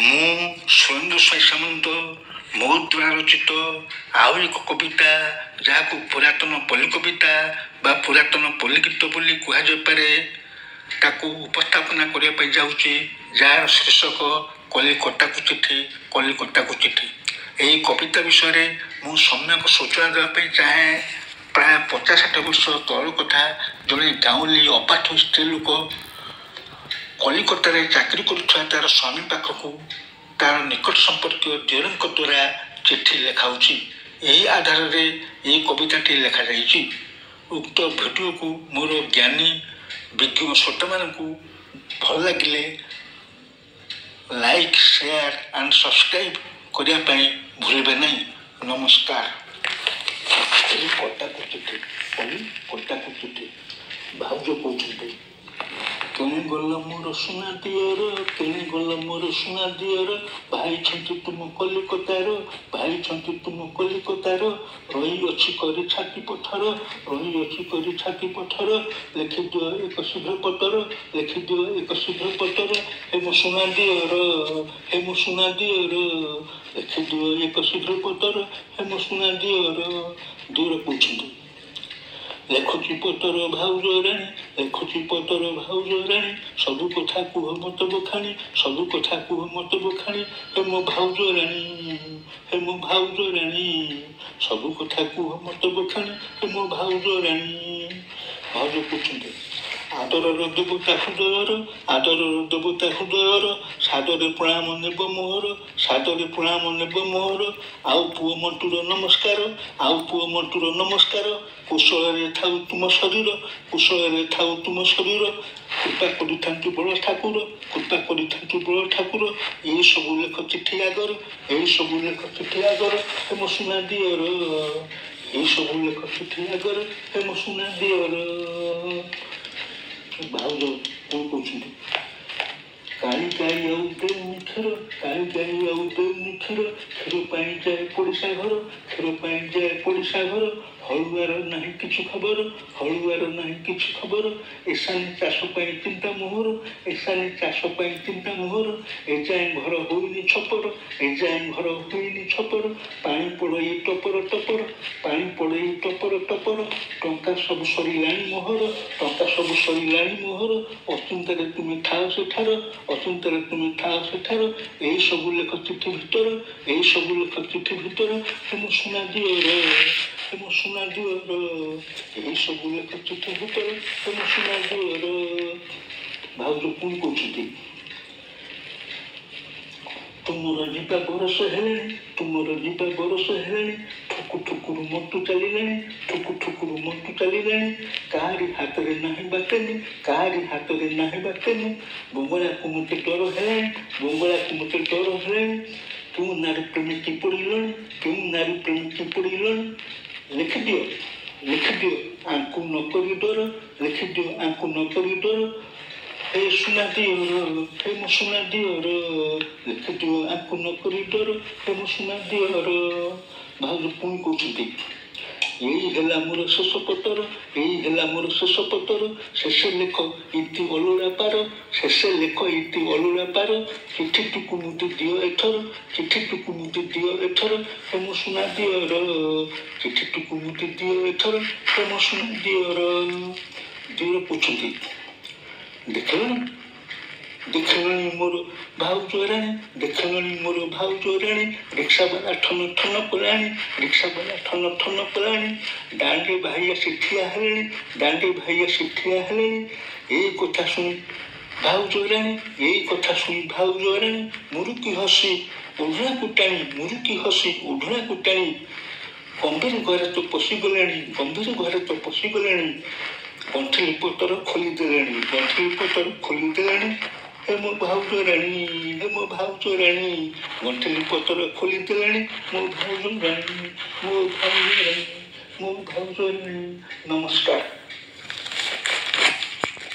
ମୁଁ ସୁରେନ୍ଦ୍ର ସ୍ୱାଇଁ ସାମନ୍ତ ମୋ ଦ୍ୱାରା ରଚିତ ଆଉ ଏକ କବିତା, ଯାହାକୁ ପୁରାତନ ପଲ୍ଲୀ କବିତା ବା ପୁରାତନ ପଲ୍ଲୀ ଗୀତ ବୋଲି କୁହାଯାଇପାରେ, ତାକୁ ଉପସ୍ଥାପନା କରିବା ପାଇଁ ଯାଉଛି, ଯାହାର ଶୀର୍ଷକ କଲିକତାକୁ ଚିଠି। କଲିକତାକୁ ଚିଠି। ଏହି କବିତା ବିଷୟରେ ମୁଁ ସମ୍ୟକ ସୂଚନା ଦେବା ପାଇଁ ଚାହେଁ। ପ୍ରାୟ 50-60 ବର୍ଷ ତଳର କଥା, ଜଣେ ଗାଉଁଲି ଅପାଠ ସ୍ତ୍ରୀ ଲୋକ କଲିକତାରେ ଚାକିରି କରୁଥିବା ତାର ସ୍ୱାମୀ ପାଖକୁ ତାର ନିକଟ ସମ୍ପର୍କୀୟ ଦିଅରଙ୍କ ଦ୍ୱାରା ଚିଠି ଲେଖାଉଛି। ଏହି ଆଧାରରେ ଏହି କବିତାଟି ଲେଖାଯାଇଛି। ଉକ୍ତ ଭିଡ଼ିଓକୁ ମୋର ଜ୍ଞାନୀ ବିଜ୍ଞ ଶ୍ରୋତାମାନଙ୍କୁ ଭଲ ଲାଗିଲେ ଲାଇକ୍, ସେୟାର ଆଣ୍ଡ ସବସ୍କ୍ରାଇବ୍ କରିବା ପାଇଁ ଭୁଲିବେ ନାହିଁ। ନମସ୍କାର। କଲିକତାକୁ ଚିଠି, କଲିକତାକୁ ଚିଠି। ଭାଉଜ କହୁଛନ୍ତି, କେଣେ ଗଲ ମୋର ସୁନା ଦିଅର, କେଣେ ଗଲ ମୋର ସୁନା ଦିଅର, ଭାଇଛନ୍ତି ତୁମ କଲିକତାର, ଭାଇଛନ୍ତି ତୁମ କଲିକତାର, ରହିଅଛି କରି ଛାତି ପଥର, ରହିଅଛି କରି ଛାତି ପଥର, ଲେଖିଦିଅ ଏକ ଶୀଘ୍ର ପତର, ଲେଖିଦିଅ ଏକ ଶୀଘ୍ର ପତର, ହେ ମୋ ସୁନା ଦିଅର, ହେ ମୋ ସୁନା ଦିଅର, ଲେଖିଦିଅ ଏକ ଶୀଘ୍ର ପତର, ହେ ମୋ ସୁନା ଦିଅର। ଦିଅର କହୁଛନ୍ତି, ଲେଖୁଛି ପତର ଭାଉଜ ରାଣୀ, ଲେଖୁଛି ପତର ଭାଉଜ ରାଣୀ, ସବୁ କଥା କୁହ ମତ ବଖାଣି, ସବୁ କଥା କୁହ ମତ ବଖାଣି, ହେ ମୋ ଭାଉଜ ରାଣୀ, ହେ ମୋ ଭାଉଜ ରାଣୀ, ସବୁ କଥା କୁହ ମତ ବଖାଣି, ହେ ମୋ ଭାଉଜ ରାଣୀ। ଭାଉଜ କହୁଛନ୍ତି, ଆଦରର ଦେବତା ହୃଦୟର, ଆଦରର ଦେବତା ହୃଦୟର, ସାଦରେ ପ୍ରଣାମ ନେବ ମୋହର, ସାଦରେ ପ୍ରଣାମ ନେବ ମୋହର, ଆଉ ପୁଅ ମଣ୍ଟୁର ନମସ୍କାର, ଆଉ ପୁଅ ମଣ୍ଟୁର ନମସ୍କାର, କୁଶଳରେ ଥାଉ ତୁମ ଶରୀର, କୁଶଳରେ ଥାଉ ତୁମ ଶରୀର, କୃପା କରିଥାନ୍ତୁ ବଳ ଠାକୁର, କୃପା କରିଥାନ୍ତୁ ବଳ ଠାକୁର, ଏଇସବୁ ଲେଖ ଚିଠି ଆଗର, ଏଇସବୁ ଲେଖ ଚିଠି ଆଗର, ହେ ମୋ ସୁନା ଦିଅର, ଏଇସବୁ ଲେଖ ଚିଠି ଆଗର, ହେ ମୋ ସୁନା ଦିଅର। ଭାଉଜ କଣ କହୁଛନ୍ତି, କାଳି ଗାଈ ଆଉ ଦେଉନି କ୍ଷୀର, କାଳି ଗାଈ ଆଉ ଦେଉନି କ୍ଷୀର, କ୍ଷୀର ପାଇଁ ଯାଏ ପଡ଼ିଶା ଘର, କ୍ଷୀର ପାଇଁ ଯାଏ ପଡ଼ିଶା ଘର, ହଳୁଆର ନାହିଁ କିଛି ଖବର, ହଳୁଆର ନାହିଁ କିଛି ଖବର, ଏସାନି ଚାଷ ପାଇଁ ଚିନ୍ତା ମୋହର, ଏସାନି ଚାଷ ପାଇଁ ଚିନ୍ତା ମୋହର, ଏଯାଏଁ ଘର ହୋଇନି ଛପର, ଏଯାଏଁ ଘର ହୋଇନି ଛପର, ପାଣି ପଡ଼ଇ ଟପର ଟପର, ପାଣି ପଡ଼ଇ ଟପର ଟପର, ଟଙ୍କା ସବୁ ସରିଲାଣି ମୋହର, ଟଙ୍କା ସବୁ ସରିଲାଣି ମୋହର, ଅଚିନ୍ତାରେ ତୁମେ ଥାଅ ସେଠାର, ଅଚିନ୍ତାରେ ତୁମେ ଥାଅ ସେଠାର, ଏଇସବୁ ଲେଖ ଚିଠି ଭିତର, ଏଇସବୁ ଲେଖ ଚିଠି ଭିତର, ହେ ମୋ ସୁନା ଦିଅର, ହେ ମୋ ସୁନା ଦିଅର, ଏଇସବୁ ଲେଖ ଚିଠି ଭିତର, ହେ ମୋ ସୁନା ଦିଅର। ଭାଉଜ ପୁଣି କହୁଛନ୍ତି, ତୁମର ଯିବା ବରଷ ହେଲାଣି, ତୁମର ଯିବା ବରଷ ହେଲାଣି, ଠୁକୁ ଠୁକୁରୁ ମଣ୍ଟୁ ଚାଲିଲାଣି, ଠୁକୁ ଠୁକୁରୁ ମଣ୍ଟୁ ଚାଲିଲାଣି, କାହାରି ହାତରେ ନାହିଁ ବାତେନି, କାହାରି ହାତରେ ନାହିଁ ବାତେନି, ବଙ୍ଗଳାକୁ ମୋତେ ଡର ହେଲାଣି, ବଙ୍ଗଳାକୁ ମୋତେ ଡର ହେଲାଣି, କେଉଁ ନାରୀ ପ୍ରେମିକି ପଡ଼ିଲଣି, କେଉଁ ନାରୀ ପ୍ରେମିକି ପଡ଼ିଲଣି, ଲେଖିଦିଅ, ଲେଖିଦିଅ ଆଙ୍କୁ ନକରି ଡର, ଲେଖିଦିଅ ଆଙ୍କୁ ନକରି ଡର, ହେ ସୁନା ଦିଅର, ହେ ମୋ ସୁନା ଦିଅର, ଲେଖିଦିଅ ଆଙ୍କୁ ନକରି ଡର, ହେ ମୋ ସୁନା ଦିଅର। ଭାଉଜ ପୁଣି କହୁଛନ୍ତି, ଏଇ ହେଲା ମୋର ଶେଷ ପତର, ଏଇ ହେଲା ମୋର ଶେଷ ପତର, ଶେଷ ଲେଖ ଇତି ଅଲୋଡ଼ା ପାର, ଶେଷ ଲେଖ ଇତି ଅଲୋଡ଼ା ପାର, ଚିଠିଟିକୁ ମୋତେ ଦିଅ ଏଥର, ଚିଠିଟିକୁ ମୋତେ ଦିଅ ଏଥର, ହେ ମୋ ସୁନା ଦିଅର, ଚିଠିଟିକୁ ମୋତେ ଦିଅ ଏଥର, ହେ ମୋ ସୁନା ଦିଅର। ଦିଅର କହୁଛନ୍ତି, ଦେଖିଲଣି, ଦେଖିଲଣି ମୋର ଭାଉଜ ରାଣୀ, ଦେଖିଲଣି ମୋର ଭାଉଜ ରାଣୀ, ରିକ୍ସାବାଲା ଠନ ଠନ କଲାଣି, ରିକ୍ସାବାଲା ଠନ ଠନ କଲାଣି, ଦାଣ୍ଡେ ଭାଇ ଆସି ଠିଆ ହେଲେଣି, ଦାଣ୍ଡେ ଭାଇ ଆସି ଠିଆ ହେଲେଣି, ଏଇ କଥା ଶୁଣି ଭାଉଜ ରାଣୀ, ଏଇ କଥା ଶୁଣି ଭାଉଜ ରାଣୀ, ମୁରୁକି ହସି ଓଢ଼ଣାକୁ ଟାଣି, ମୁରୁକି ହସି ଓଢ଼ଣାକୁ ଟାଣି, ଗମ୍ଭୀର ଘରେ ତ ପଶିଗଲେଣି, ଗମ୍ଭୀର ଘରେ ତ ପଶିଗଲେଣି, ଗଣ୍ଠିଲି ପତର ଖୋଲିଦେଲେଣି, ଗଣ୍ଠିଲି ପତର ଖୋଲିଦେଲେଣି, ହେ ମୋ ଭାଉଜ ରାଣୀ, ହେ ମୋ ଭାଉଜ ରାଣୀ, ଗଣ୍ଠିଲି ପତର ଖୋଲିଦେଲେଣି, ମୋ ଭାଉଜ ରାଣୀ, ମୋ ଭାଉଜ ରାଣୀ, ମୋ ଭାଉଜ ରାଣୀ। ନମସ୍କାର।